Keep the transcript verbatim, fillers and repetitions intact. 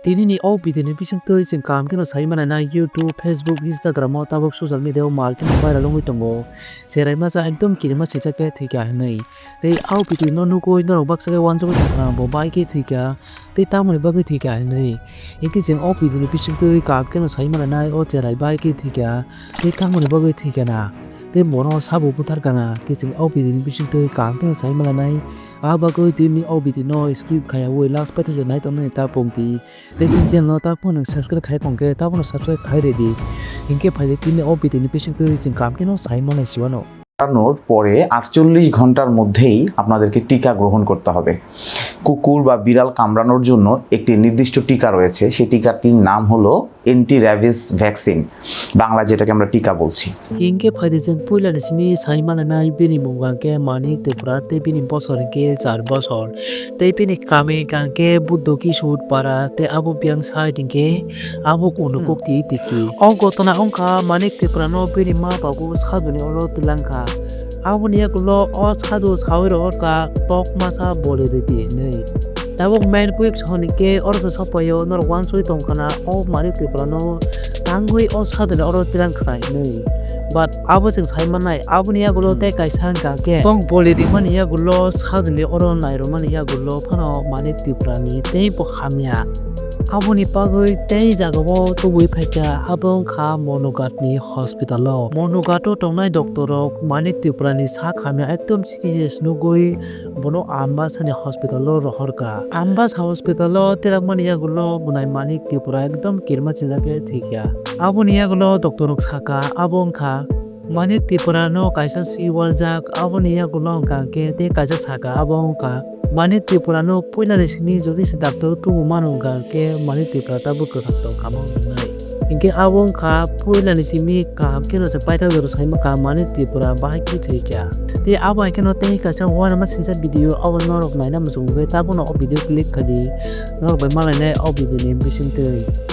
Tini ni o video ni bisingtwi chwng kaham kheno sai manai nai, YouTube, Facebook, Instagram o tabuk social media o mal kheno viral wngwi tongo. Cherai masa ekdom kirima swijak khe thwikha hinwi. Tei o video no nugwi norok baksa khe uansugwi tongkha bo bai khe thwikha tei tamoni bagwi thwikha hinwi. Hinkhe chwng o video ni bisingtwi kaham kheno sai manai nai o cherai bai khe thwikha tei tamoni bagwi thwikha na. Tei bono sabo butharkha na khe chwng o video ni bisingtwi kaham kheno sai manai nai. A bagwi tini o video no skip khaiyawi last paithago nai tongni ta pungdi. Tei chini channel no ta phone subscribe khai tongkhe ta bono subscribe khai redi. Hinkhe phaidi tini o video ni bisingtwi chwng kaham kheno sai manai siwano. করানোর পরে আটচল্লিশ ঘন্টার মধ্যেই আপনাদেরকে টিকা গ্রহণ করতে হবে। কুকুর বা বিড়াল কামড়ানোর জন্য একটি নির্দিষ্ট টিকা রয়েছে। সেই টিকাটির নাম হলো অ্যান্টি র্যাবিস ভ্যাকসিন, বাংলা যেটাকে আমরা টিকা বলছি। Hinkhe phaidi chwng puila ni simi sai manai nai bini mung hwnkhe Manik Tripura tei bini bosor hinkhe char bosor. Tei bini kami hwnkhe Buddho Kishore Para tei abo biyang side hinkhe abo kunu kok twi tiki. O gotona wngkha Manik Tripura no bini ma babu saduni oro twlangkha. Aboni yagulo o sadu sawi rok ka tok masa boli ridi hinwi. Tabuk main quick song hinkhe oro se sopaio norok uansugwi tongkha na o Manik Tripura no tangwi o saduni oro twlang khna hinwi. But abo chwng sai mannai aboni yagulo tei kaisa hwnkha khe tok boli rimani yagulo saduni oro nairwmani yagulo phano Manik Tripura ni tei bo hamya. Aboni bagwi tei jagao tubui phaikha abo wngkha Monoghat ni hospital o. Monoghat o tongnai doctor rok Manik Tripura ni sak hamya ekdom serious nugwi bono Ambasa ni hospital o rohorkha. Ambasa hospital o twlangmani yagulo bwnai Manik Tripura ekdom kirima swijak khe thwikha. Aboni yagulo doctor rok sakha abo wngkha Manik Tripura no kaisa swi warjak, aboni yagulo hwnkha khe tei kaisa sakha abo wngkha Manik Tripura no puila ni simi jodi se doctor tubu mano hwnkha khe Manik Tripura tabuk kwthang tongkha mo hinwi. Hinkhe abo wngkha puila ni simi kaham kheno se paithak jora sai mankha Manik Tripura bahai khe thwikha. Tei abo hai kheno tei kaisa uanamasingcha video abo norok naina muchungwi tabukno o video click khaidi norok bai malainai o video ni bisingtwi.